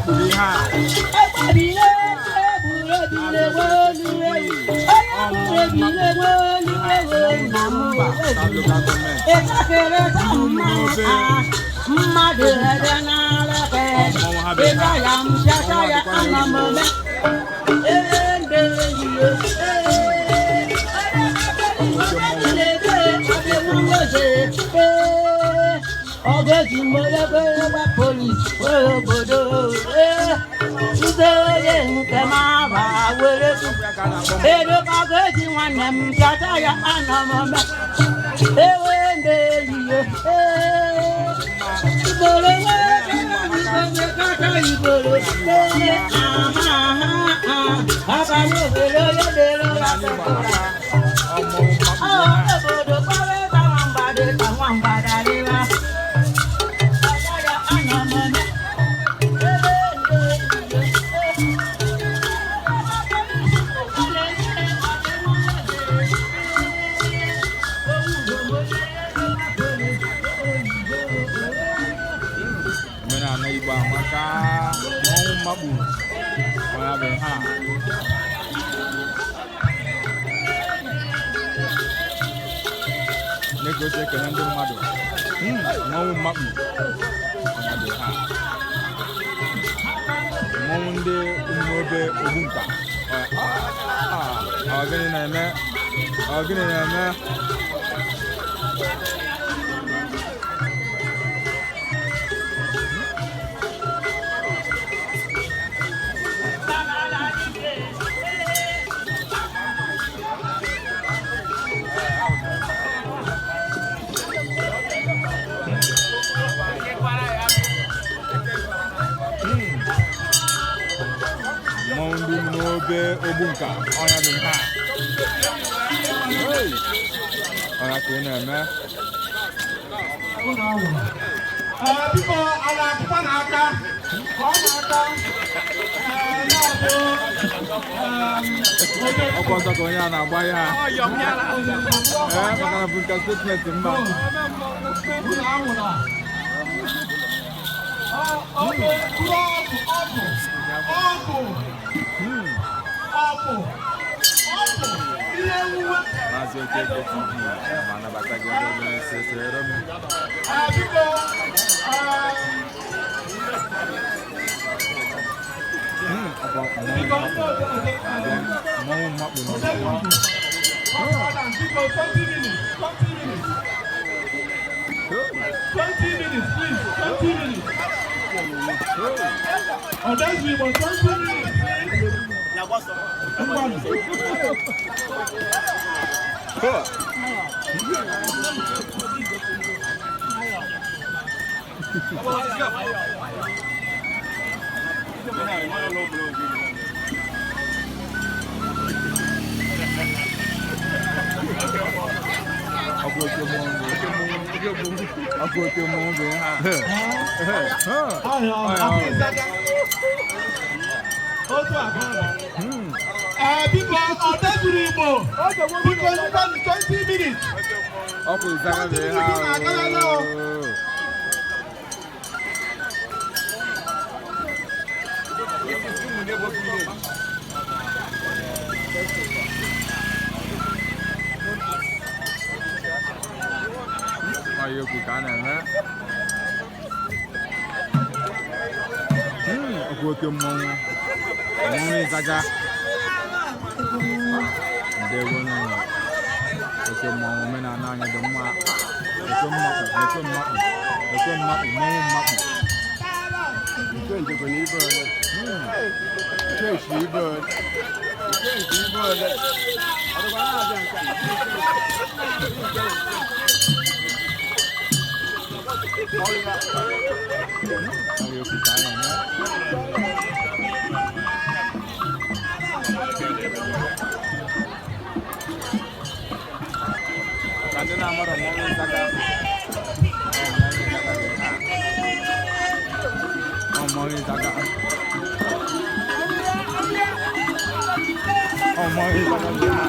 mmakpu bụ ihe a. Mba, South Local Government. Mmadụ ede n'ala Mmọnwụ ha bụ ihe ịga a. ya mpịacha ya ana m eme ee ndị enyi ọgẹ́jì mọ́lẹ́gbẹ́rẹ́gbà polisi obodo ndị onye nke ma ba were ero ọgẹ́jì nwanne m pịata ya ana m eme ewe ndị enyi igboro igboro ee aha aha abalị obere onye dere ụra. Omenala Igbo amaka. Ọ mmọnwụ mmakpu bụ ihe a. Obodo kpọrọ ịba nwamgbada ka nwamgbada rịwa. Omenala Igbo amaka. Mmọnwụ mmakpu ọ ya bụ ihe a. Na-ege osi ekele ndị mmadụ. Mmọnwụ mmakpu ọ ya bụ ihe a. Mmọnwụ ndị Umuobe Ogbunka. Ọ gịnị na-eme? Ọ gịnị na-eme? Mmọnwụ ndị Umuobe Ogbunka ọ ya bụ ihe a. Hey! Ọ ya ka ị na-eme. Biko, a na-akụkwa n'aka ka ọ na-aka na-abụ Ọkwa ọsọ ka onye a na-agba ya. Ee, maka na bụ nke statement mma. Unu anwụla. Ọkụ ọkụ ọkụ ọkụ ọkụ ọkụ ihe nwuwe. Maazị Okeke TV ma anabata gị ebe ọbụla isi esere m. Biko, Ọkwa mmọnwụ biko, mmakpu. Mmọnwụ mmakpu nọ n'ọgbọ. Biko, 20 minutes, 20 minutes. 20 minutes, please, 20 minutes. Ọ̀dẹ́sì Igbo, 20 minutes, please. Ngwanụ. Ọkwa oke mmọnwụ bụ ọkwa oke mmọnwụ bụ ihe a. Ọhịa, ọhịa, ịzaga. Otu aka ọ dị. Biko, Ọ̀dẹ́sì Igbo, biko, ngwanụ, 20 minutes. Ọkwa ịzaga bụ ihe a. Oo. Ọ ya okwu ka a na-eme. Ọkwa oke mmọnwụ. Mmọnwụ ịzaga. Ndewo nụ. Oke mmọnwụ omenala anyị dị mma. Oke mmakpu, oke mmakpu, oke mmakpu, mmọnwụ mmakpu. Nke njikwa na ibe ole? Nke esi ibe ole? Nke esi ibe ole? Ọ dịkwa na-abịa nke a? Ọ ya okwu ka a na-eme. Ka ndị na-amarọ mmọnwụ ịzaga. Ọ mmọnwụ ịzaga bụ ihe a. Ọ mmọnwụ ịzaga. Ọ mmọnwụ ịzaga bụ ihe a.